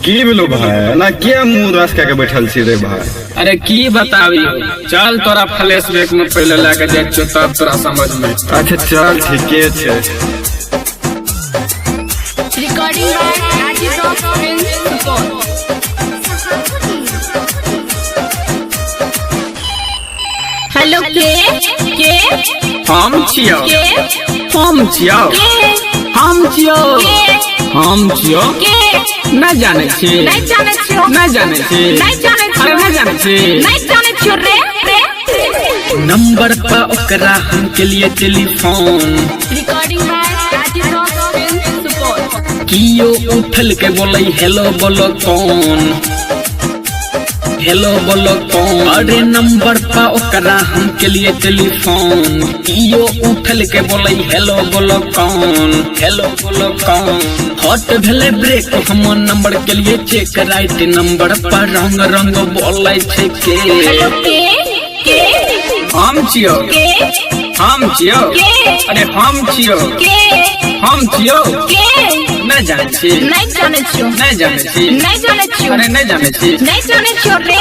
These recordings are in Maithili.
की भेलो भाई, ना क्या मुंह उदास कए के बैठल छी रे भाई? अरे की बताबी, चल तोरा फ्लैश बैक में पहले लए के जाइ छियौ, तब तोरा समझ में। अच्छा चल, ठीके छै। Recording by Rajiv Rock Films Support. Hello, के हम छियौ। के? हम छियौ। के? हम छियौ। के? हम छियौ। के? नहि जानै छी? नहीं जाने छियो। नहि जानै छी? नहीं जाने अरे छियो। नहि जानै छी? नहीं जाने छियो रे रे। नंबर पर ओकरा हम के लिए telephone. Recording by Rajiv Rock Films Support. कियो उठल के बोलै, हेलो बोलो कौन, हेलो बोलो कौन। अरे नंबर पर ओकरा हम के लिए टेलीफोन, कियो उठल के बोलै, हेलो बोलो कौन, हेलो बोलो कौन। हट भेलै ब्रेक, हम नंबर के लिए चेक, राइट नंबर पर रंग रंग बोलै छै के। हेलो, के? हम छियौ। के? हम छियौ। के? अरे हम छियौ। के? हम छियौ। के? नहि जानै छी? नहीं जाने छियो। नहि जानै छी? नहीं जाने छियो। अरे नहि जानै छी? नहीं जाने छियो रे,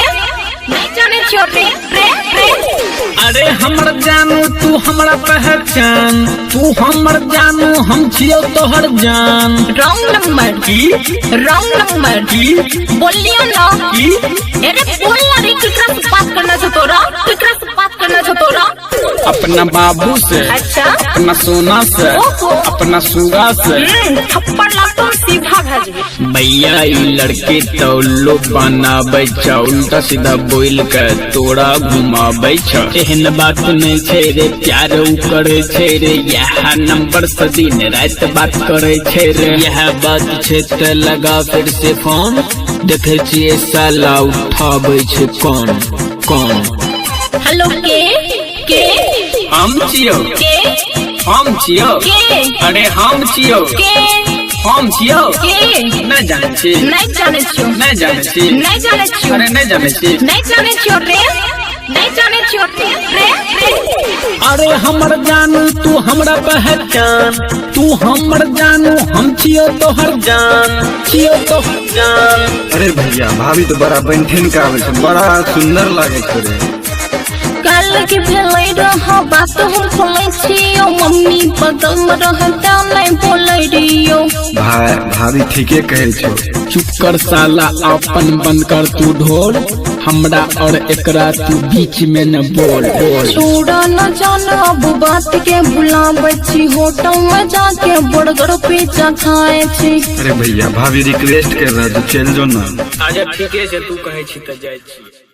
नहीं जाने छियो रे रे रे। अरे हमर जानू, तू हमरा पहचान, तू हमर जानू, हम छियौ तोहर जान। Wrong number. की? Wrong number. की? बोलियो ना। की? अरे बोल ना रे, केकरा से बात करना छो तोरा? केकरा से बात करना छो तोरा? अपना बाबू से। अच्छा। अपना सोना से। ओहो। अपना सुगा से। थप्पड़ लागतो, सीधा भेजबे। भैया, ई लड़की तो उल्लू बनाबै छ, उल्टा सीधा बोल के तोरा घुमाबै छ। एहन बात नहीं छै रे, प्यार उ करे छै रे, यह नंबर से दिन रात बात करे छै रे। यह बात छै त लगा फिर से फोन, देखे छियै साला उठाबै छै कौन कौन। हेलो, के? हम छियौ। के? हम छियौ। के? अरे हम छियौ। के? हम छियौ। के? नहि जानै छी? नहीं जाने छियो। नहि जानै छी? नहीं जाने छियो। अरे नहि जानै छी? नहीं जाने छियो रे, नहीं जाने छियो रे रे रे। अरे हमर जानू, तू हमरा पहचान, तू हमर जानू, हम छियौ तोहर जान, छियौ तोहर जान। अरे भैया, भाभी तो बड़ा बनठन के आबै छै, बड़ा सुंदर लागै छै रे। कल के भेलै रह बात, हम खोलै छियो, मम्मी बगल में रहता नहीं बोलै रियो। भाई, भाभी ठीके कहै छौ। चुप कर साला, अपन बंद कर तू ढोल, हमरा और एकरा तू बीच में न बोल बोल। छोड़ा न जाना, अब बात के भुलाबै छी, होटल में जाके बर्गर पिज्जा खाए छी। अरे भैया, भाभी रिक्वेस्ट कर रहा है, चल जो ना। अच्छा, ठीके छै, तू कहै छी तऽ जाइ छी।